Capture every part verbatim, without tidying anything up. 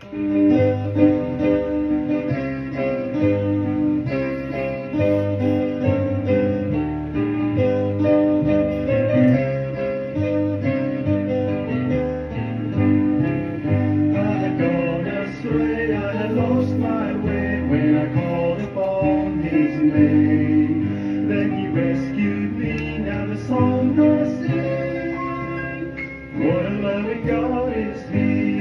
I had gone astray, I had lost my way when I called upon his name. Then he rescued me, now the song I sing. What a loving God is he.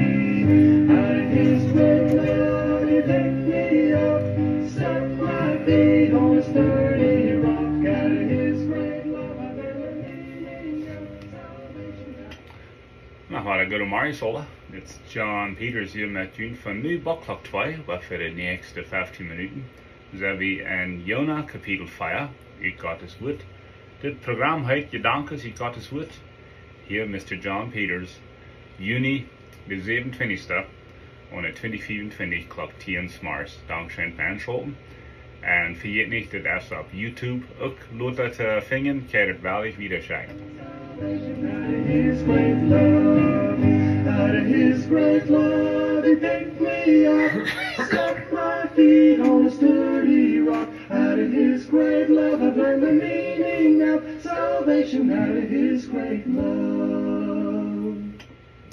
Out of his great love he picked me up, set my feet on a sturdy rock. Out of his great love I learned the meaning of salvation. Na, waut een goodemorjen, Sola. Dit es John Peters hia met junt von nu Bock Klok twee, waut fa de näakjste feftieen Minuten sent wie en Jona Kapitel vea, ut Gottes Wuat. Dit Program heet Jedanken ut Gottes Wuat. Hia Mister John Peters, Juni de säwenuntwintichste, aun de twintich fiewuntwintich, Klock tieen zemorjes. Dankscheen fa Enschalten. Un vejät nich, dit es opp YouTube uk lota to finjen, kjenn daut woll wieda schekjen. Out of his great love, out of his great love, he picked me up, set my feet on a sturdy rock. Out of his great love, I've learned the meaning of salvation. Out of his great love.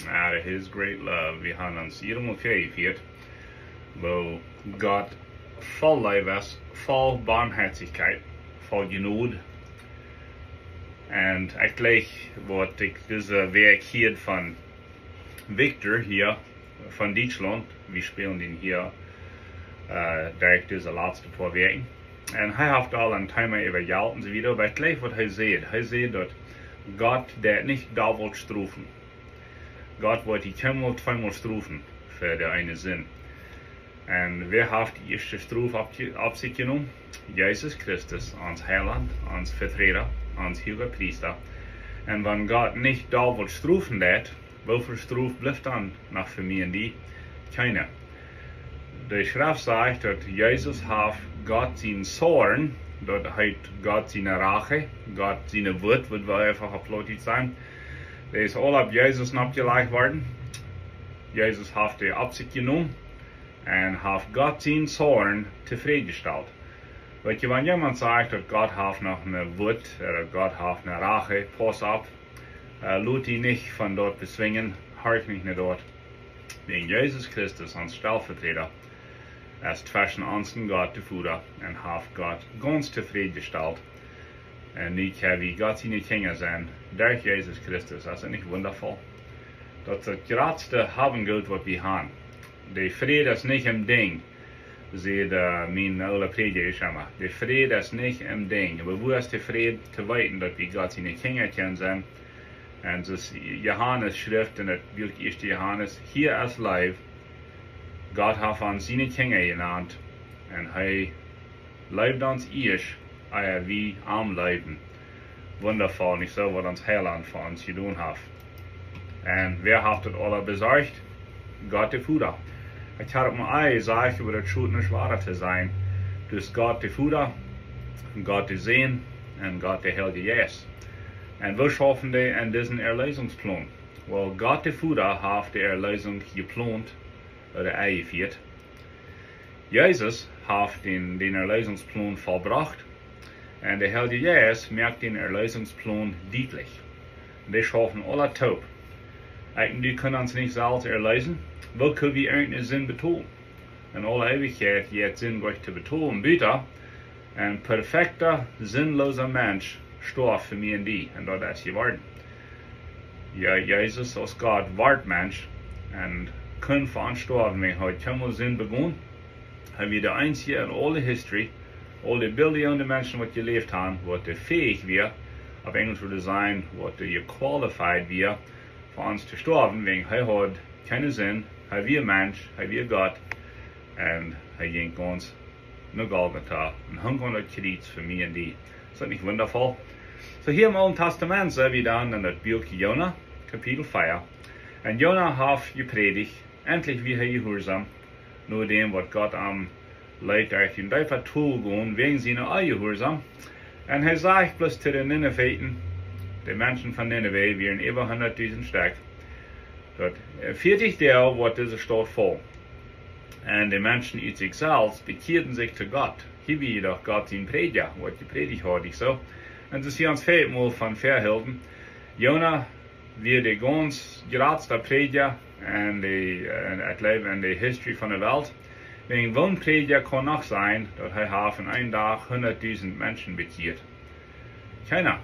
Out of his great love. Wie haben ons hia mol vea jefieet, woo Gott voll Leew es, voll Barmherzigkeit, voll Jnod. Un ekj jleich, waut ekj dise Wäakj hieed von Victor hia von Dietschlaunt. Wie spälen dän hia, äh, direkt dise latste poa Wäakjen. Un hee haft aul een Thema äwa Jelt un soo wieda, oba ekj jleich, waut hee sajcht. Hee sajcht, daut Gott deit nich dobbelt strofen. Gott woat die kjeenmol tweemol strofen fa de eene Sind. Un wäa haft de ieeschte Strof opp, opp sikj jenomen? Jesus Christus, ons Heilaunt, ons Veträda, ons Huagepriesta. Un wan Gott nich dobbelt strofen deit, woo väl Strof blift dan noch fa mie un die? Kjeene. De Schreft sajcht, daut Jesus haft Gott sienen Zorn, daut heet Gott siene Rache, Gott siene Wut, waut wie eefach opp Plautdietsch sajen, dee es aul opp Jesus noppjelajcht worden. Jesus haft dee opp sikj jenomen un haft Gott sienen Zorn tofräd jestalt. Weet jie, wan jemaunt sajcht, daut Gott haft noch eene Wut, ooda daut Gott haft eene Rache, pauss opp, äh, lot die nich von daut beswinjen, horch nich no daut. Wäajen Jesus Christus, ons Stellveträda, es tweschen ons un Gott de Voda un haft Gott gaunz tofräd jestalt. Un nu kjenn wie Gott siene Kjinja sennen, derch Jesus Christus. Es daut nich wundavoll? Daut es daut jratste Hawengoot, waut wie haben. De Fräd es nich em Dinj, sajcht, äh, mien oola Prädja emma. De Fräd es nich em Dinj. Oba woo es de Fräd? To weeten, daut wie Gott siene Kjinja kjennen sennen. Un soo aus Johanes schrift en daut Buak ieeschte Johanes, hia es Leew, Gott haft ons siene Kjinja jenant, un hee leeft ons ieescht, ea wie am leefden. Wundavoll, nich soo, waut ons Heilaunt fa ons jedonen haft? Un wäa haft daut aula besorcht? Gott de Voda. Ekj hab mol jesajcht, oba daut schient nich woa to sennen. Dus Gott de Voda, Gott de Sän un Gott de Heilje Jeist. Un woo schaufen dee en disen Erleesungsplan? Well, Gott de Voda haft de Erleesunk jeplaunt, ooda enjefieet. Jesus haft dän, dän Erleesungsplan vollbrocht. Un de Heilje Jeist moakt dän Erleesungsplan dietlich. Un dee schaufen aula toop. Ekj un du kjennen ons nich selfst erleesen. Woo kjenn wie irjent eene Sind betolen? En aule Eewichkjeit jeit Sind nich to betolen. Buta een perfekta, sinnloosa Mensch storf fa mie un die. Un daut es jeworden. Jo, Jesus aus Gott wort Mensch un kunn fa ons stoawen, wiels hee haud kjeenmol Sind begonen. Hee wia de eensje en aule History, aule Billionen Menschen, waut jeläft haben, waut doa fähich wia, opp Enjlisch wudd eena sajen, waut doa qualified wia, fa ons to stoawen, wiels hee haud kjeene Sind, hee wia Mensch, hee wia Gott, un hee jinkj gaunz no Golgata un hunk aun daut Kjriez fa mie un die. Es daut nich wundavoll? Soo, hia em Oolen Tastament sent wie dan en daut Buak Jona, Kapitel vea. Un Jona haft jeprädicht, endlich wia hee jehuarsaum, no däm waut Gott am leet, derch een deepa Tol gonen, wäajen sienen Onjehuarsaum. Un hee sajcht bloos to de Nineweiten, de Menschen von Nineve, wieren äwa hundatdusent Stekj, daut, äh, vieetich Doag woat dise Staut faulen. Un de Menschen ut sikj selfst bekjieeden sikj to Gott. Hia wia jedoch Gott sien Prädja, waut jeprädicht haud, nich soo? Un soo aus wie ons väl mol von väahilden, Jona wia de gaunz jratsta Prädja en de, äh, ekj jleew, en de History von de Welt. Wäajen woon Prädja kaun noch sennen, daut hee haft en een Dach hundatdusent Menschen bekjieet? Kjeena,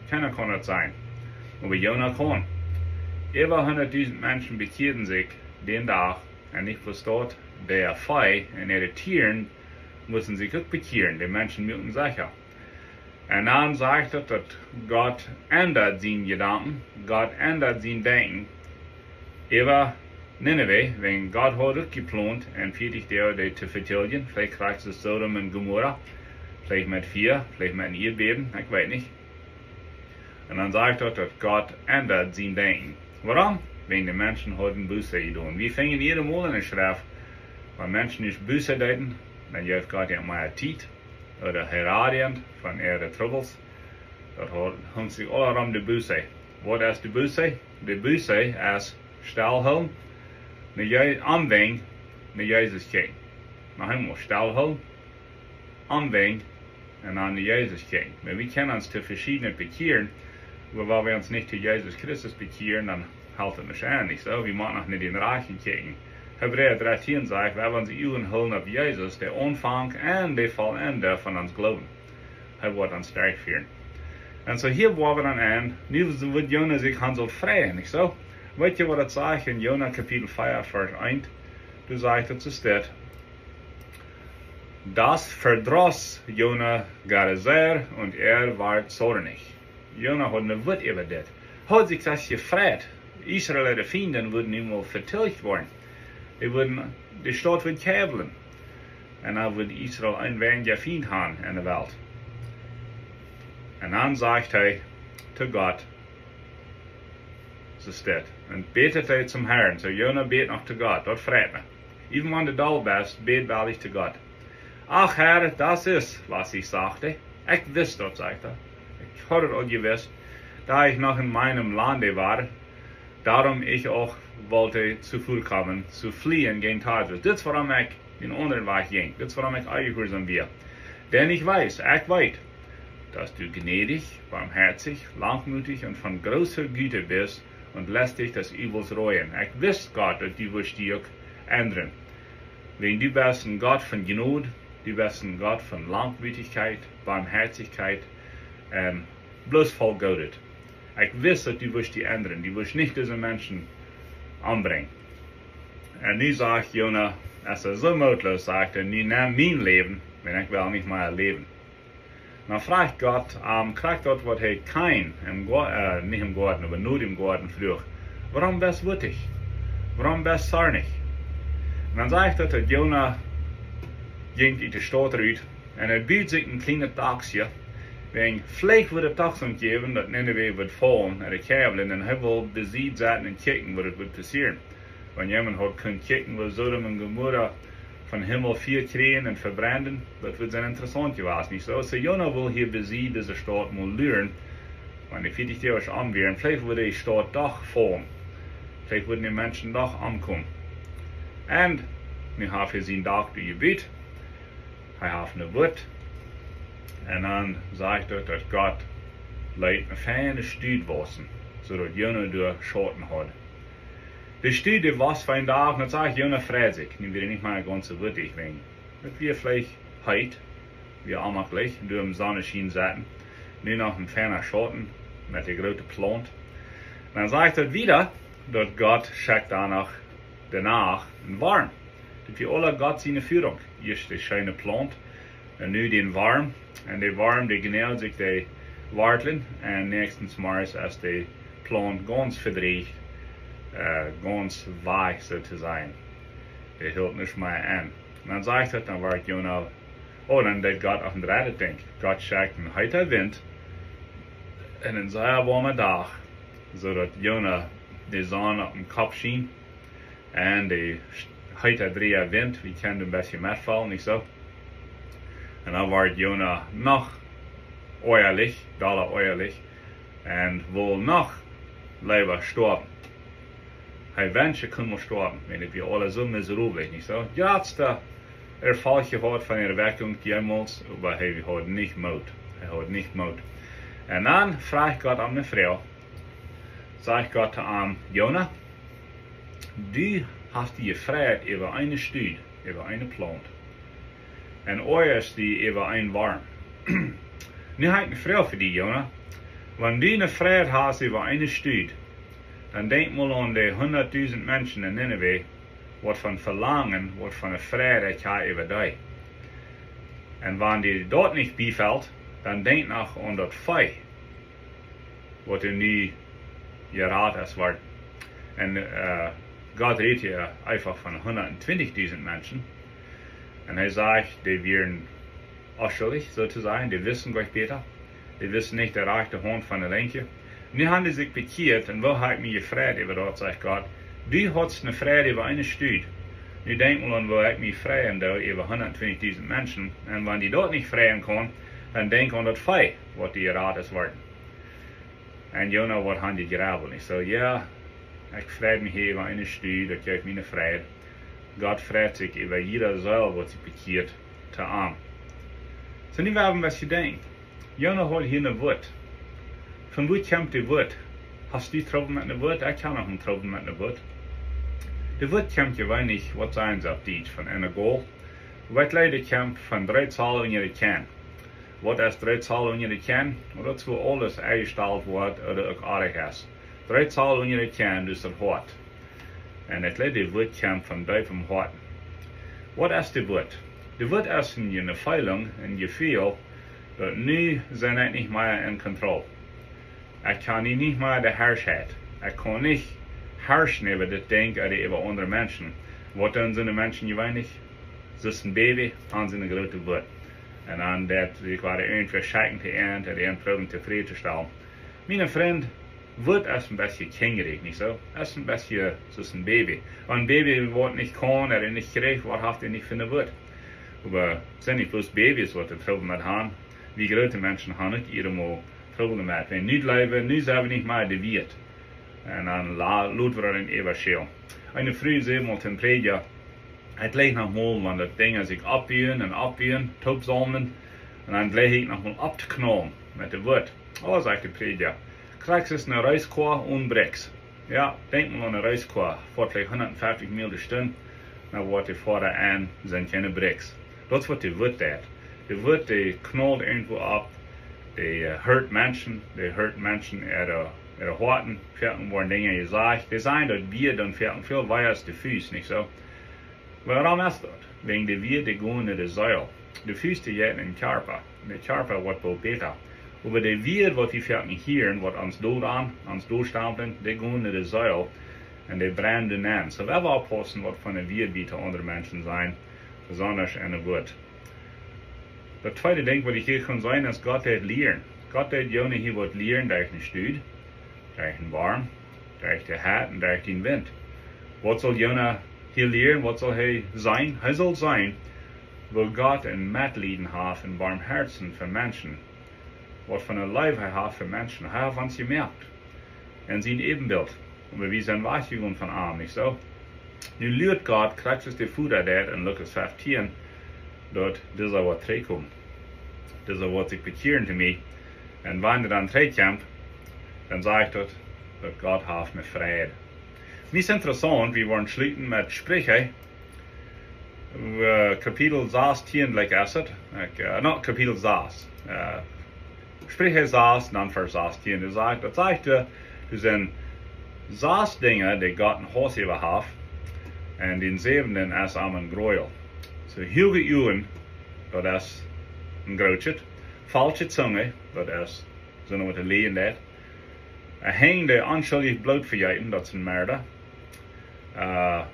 kjeena kaun daut sennen. Oba Jona kunn. Äwa hundatdusent Menschen bekjieeden sikj dän Dach. Un nich bloos daut, de Fee un äare Tieren musten sikj uk bekjieren, de Menschen musten secha. Un dan sajcht et, daut Gott endat siene Jedanken, Gott endat sien Denkjen äwa Ninive, wäajen Gott haud uk jeplont, en vieetich Doag dee to vetiljen, veleicht krakjt soo aus Sodom un Gomorra, veleicht met Fia, veleicht met een Ieedbäben, ekj weet nich. Un dan sajcht et, daut Gott endat sien Denkjen. Wuarom? Wäajen de Menschen hauden Buße jedonen. Wie finjen jiedet Mol en de Schreft, wan Menschen nich Buße deeden, dan jeef Gott an mea Tiet, ooda hee rad an von äare Trubbels. Daut haud, hunk sikj aula rom de Buße. Waut es de Buße? De Buße es stellhoolen, no Je-, omwenjen, no Jesus kjikjen. Noch eemol, stellhoolen, omwenjen un dan no Jesus kjikjen. Oba wie kjennen ons to veschiednet bekjieren, oba wan wie ons nich to Jesus Christus bekjieren, dan halpt et nich aun, nich soo? Wie motten noch nich dän Rajchten kjikjen. Hebräa dartieen sajcht, wie haben onse Uagen hoolen opp Jesus, de Aunfank un de Vollenda von ons Gloowen. Hee woat ons derchfieren. Un soo hia woa wie dan aun, nu woat Jona sikj han soo freien, nich soo? Weet jie, waut et sajcht en Jona Kapitel vea, Varsch eent? Doa sajcht et soo, steit: Das verdross Jona gar sehr und er ward zornig. Jona haud eene Wut äwa dit. Haud sikj daut jefreit. Israel äare Fienden wudden nu mol vetilcht woaren. Dee wudden, de Staut wudd kjeiwlen. Un dan wudd Israel een weinja Fiend haben en de Welt. Un dan sajcht hee to Gott, soo steit: Und betete zum Herrn. Soo Jona bät noch to Gott. Daut freit mie. Even wan du doll best, bät wellich to Gott. Ach Herr, das ist, was ich sagte. Ekj wist daut, sajcht hee. Ekj haud et aul jewist, da ich noch in meinem Lande war, darum ich auch wollte zuvorkommen, zu fliehen gegen Tarsis. Dit es wuarom ekj dän aundren Wajch jinkj. Dit es wuarom ekj onjehuarsaum wia. Denn ich weiß, ekj weet, dass du gnädig, barmherzig, langmütig und von großer Güte bist und lässt dich des Übels reuen. Ekj wist, Gott, daut du wurscht die uk endren. Wäajen du best een Gott von Jnod, du best een Gott von Langmütigkeit, Barmherzigkeit, un bloos voll Goodet. Ekj wist, daut du wurscht die endren, du wurscht nich dise Menschen ombrinjen. Un nu sajcht Jona, aus hee soo mootloos sajcht, nu nemm mien Läwen, wan ekj well nich mea läwen. Dan fruach Gott am, krakjt daut, waut hee Kain em Goa-, äh, nich em Goaden, oba no däm Goaden fruach: Wuarom best wuttich? Wuarom best zornich? Un dan sajcht et, daut Jona jinkj ut de Staut rut un hee bud sikj een kjlienet Dakjsje, wäajen veleicht wudd et doch soont jäwen, daut Ninive wudd faulen, ooda kjeiwlen, un hee wull bie Sied sitten un kjikjen, waut et wudd passieren. Wan jemaunt haud kunt kjikjen, woo Sodom un Gomorra von Himmel Fia kjrieejen un vebrenden, daut wudd sennen interessaunt jewast, nich soo? Soo Jona wull hia bie Sied dise Staut mol luren, wan de vieetich Doag om wieren, veleicht wudd de Staut doch faulen. Veleicht wudden de Menschen doch omkomen. Un nu haft hee sien Dakj doa jebut. Hee haft eene Wut. Un dan sajcht et, daut Gott leet eene fiene Stud wausen, soo daut Jona doa Schauten haud. De Stud, dee wos fa een Dach, un dan sajcht Jona freit sikj. Nu wia hee nich mea gaunz soo wuttich, wäajen et wia veleicht heet, wia aunjeneem, doa em Sonnenschien sitten. Nu noch een fiena Schauten met de groote Plaunt. Dan sajcht et wieda, daut Gott schekjt dan noch de Nacht een Worm. Daut wia aula Gott siene Führunk. Ieescht de scheene Plaunt, un nu dän Worm. Un de Worm, dee jnäld sikj de Wartlen, un näakjsten Morjes es de Plaunt gaunz vedrieecht, äh, gaunz wajch, soo to sajen. Dee hilt nich mea aun. Un dan sajcht et, dan wort Jona, oh, dan deed Gott uk een dreddet Dinkj. Gott schekjt een heeta Wint un een sea woama Dach, soo daut Jona de Sonn opp dän Kopp schient. Un de heeta, dräa Wint, wie kjennen een bät metfaulen, nich soo? Un dan wort Jona noch oajalich, dolla oajalich, un wull noch leewa stoawen. Hee wenscht, hee kunn mau stoawen, wiels et wia aules soo miserabel, nich soo? Jratsta Erfolg jehaut von Erweckung jemols, oba hee haud nich Moot. Hee haud nich Moot. Un dan fruach Gott am ne Froag. Sajcht Gott to am: Jona, du hast die jefreit äwa eene Stud, äwa eene Plaunt. Un oajast die äwa een Worm. Nu hab ekj ne Froag fa die, Jona. Wan du ne Freid hast äwa eene Stud, dan denkj mol aun de hundatdusent Menschen en Ninive, waut von Velangen, waut von ne Freid ekj ha äwa die. Un wan die daut nich biefelt, dan denkj noch aun daut Vee, waut doa nu jerat es worden. Un, äh, Gott rät hia eefach von hundatdusent Menschen. Un hee sajcht, dee wieren onschuldich, soo to sajen, dee wisten nich bäta. Dee wisten nich de rajchte Haunt von de linkje. Nu haben dee sikj bekjieet un woo hab ekj mie jefreit äwa daut, sajcht Gott. Du haudst ne Freid äwa eene Stud. Nu denkj mol aun woo ekj mie freien doo äwa hundatdusent Menschen. Un wan die daut nich freien kaun, dan denkj aun daut Vee, waut doa jerat es worden. Un Jona woat han jejrabelt. Ekj saj: Jo, ekj frei mie hia äwa eene Stud, daut jeft mie ne Freid. Gott freit sikj äwa jieda Seel, waut sikj bekjieet to am. Soo, nu woa wie waut jedenkjen. Jona haud hia ne Wut. Von wua kjemt de Wut? Hast du Trubbel met ne Wut? Ekj ha noch een Trubbel met ne Wut. De Wut kjemt jeweenlich, waut sajen see opp Dietsch, von eene Gäl. Waut leet, dee kjemt von dree Zoll unja de Kjenn. Waut es dree Zoll unja de Kjenn? Daut es wua aules enjestalt woat ooda uk oajch es. Dree Zoll unja de Kjenn, daut es daut Hoat. Un ekj leet, de Wut kjemt von deep em Hoat. Waut es de Wut? De Wut es eene Jefeelunk, een Jefeel, daut nu sie ekj nich mea en Kontroll. Ekj kaun nu nich mea de Harschheit. Ekj kaun nich harschen äwa dit Dinkj ooda äwa aundre Menschen. Waut dan sent de Menschen jeweenlich? Soo aus een Baby, dan sent see groote Wut. Un dan daut, ekj woa irjentwäa schekjen to an, daut an proowen tofräd to stalen. Miene Frind, Wut es een bät kjinjarich, nich soo? Es een bät soo aus een Baby. Een Baby waut nich kaun, ooda nich kjricht, waut haft dee nich fa ne Wut? Oba sent nich bloos Babys, waut de Trubbel met han. Wie groote Menschen han uk irjemol Trubbel met. Wan nu jleewen, nu sent wie nich mea de Wieet. Un dan la-, lot wie daut äwaschälen. Eene Fru säd mol tom Prädja: "Ekj jleich noch mol, wan daut Dinj sikj oppbuen un oppbuen, toopsaumlen, un dan jleich ekj noch mol opptoknaulen met de Wut." "Oh," sajcht de Prädja, "krakjt soo aus eene Reiskoa one Brakjs." Jo, denkj mol aun eene Reiskoa, foat veleicht hundatfeftich Miel de Stund, dan woat dee foaren un sent kjeene Brakjs. Daut es waut de Wut deit. De Wut, dee knault irjentwua opp, dee, äh, hurt Menschen, dee hurt Menschen äare, äare Hoaten, foaken woaren Dinja jesajcht. Dee sajen daut Wieed dan foaken väl wada aus de Fust, nich soo? Wuarom es daut? Wäajen de Wieed, dee gonen no de Seel. De Fust, dee jeit en dän Kjarpa. De Kjarpa woat woll bäta. Oba de Wieed, waut wie foaken hieren, waut ons doot aun, ons dootstampeln, dee gonen no de Seel un dee brennen dan aun. Soo, wie motten oppaussen, waut fa Wieed wie to aundre Menschen sajen, besonda en de Wut. Daut tweede Dinkj, waut ekj hia kaun sajen, es, Gott deit lieren. Gott deit Jona hia waut lieren derch ne Stud, derch een Worm, derch de Hett un derch dän Wint. Waut saul Jona hia lieren? Waut saul hee seenen? Hee saul seenen, woo Gott een Metlieden haft un Barmhoaten fa Menschen. Waut fa ne Leew hee haft fa Menschen. Hee haft ons jemoakt en sien Äwenbilt. Oba wie sent wajchjegonen von am, nich soo? Nu luat Gott, krakjt soo aus de Voda deit en Lukas feftieen, daut disa woat trigjkomen. Disa woat sikj bekjieren to mie. Un wan hee dan trigjkjemt, dan sajcht daut, daut Gott haft ne Freid. Mie es interessaunt, wie woaren schluten met Spricha, äh, Kapitel sastieen, like I said, like, äh, no, Kapitel sas. Äh, Spricha sas, dan Varsch sastieen. Daut sajcht, daut sajcht, äh, doa sent sas Dinja, dee Gott een Hauss äwa haft, un dän säwenden es am een Gräuel. Soo, huage Uagen, daut es een Grootjet. Faulsche Tung, daut es soone, waut läajen deit. Ä, Henj, dee onschuldich Bloot vejeeten, daut es een Merda. Ä,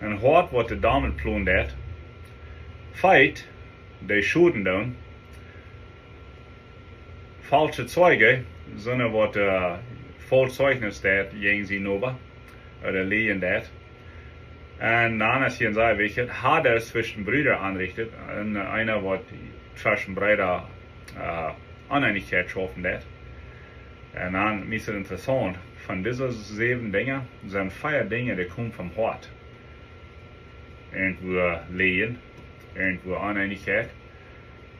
een Hoat, waut de Dommheit plonen deit. Feet, dee Schoden doonen. Faulsche Zeugen, soone, waut, ä, faulsch Zeichnis deit jäajen sien Noba, ooda läajen deit. Un dan es hia een sea wichtjet, Hass, dee tweschen Breeda aunricht, un eena, waut tweschen Breeda, ä, Oneenichkjeit schaufen deit. Un dan, mie es daut interessaunt, Von dise säwen Dinja sent vea Dinja, dee komen vom Hoat. Irjentwua Läajen, irjentwua Oneenichkjeit.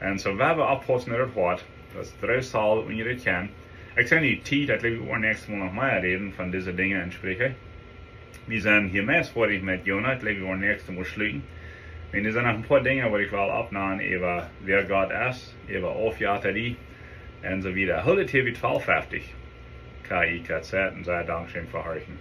Un soo, wan wie oppaussen met daut Hoat, daut es dree Saul unja de Kjenn. Ekj sie nich Tiet, ekj jleew, wie woaren näakjstet Mol noch mea räden von dise Dinja en Spricha. Wie sent hia meist foadich met Jona, ekj jleew, wie woaren näakjstet Mol schluten. Un doa sent noch een poa Dinja, waut ekj well oppnämen, äwa wäa Gott es, äwa Aufjetarie un soo wieda. Hoolt hia bie twalf feftich. K I K Z un saj dankscheen fa horchen.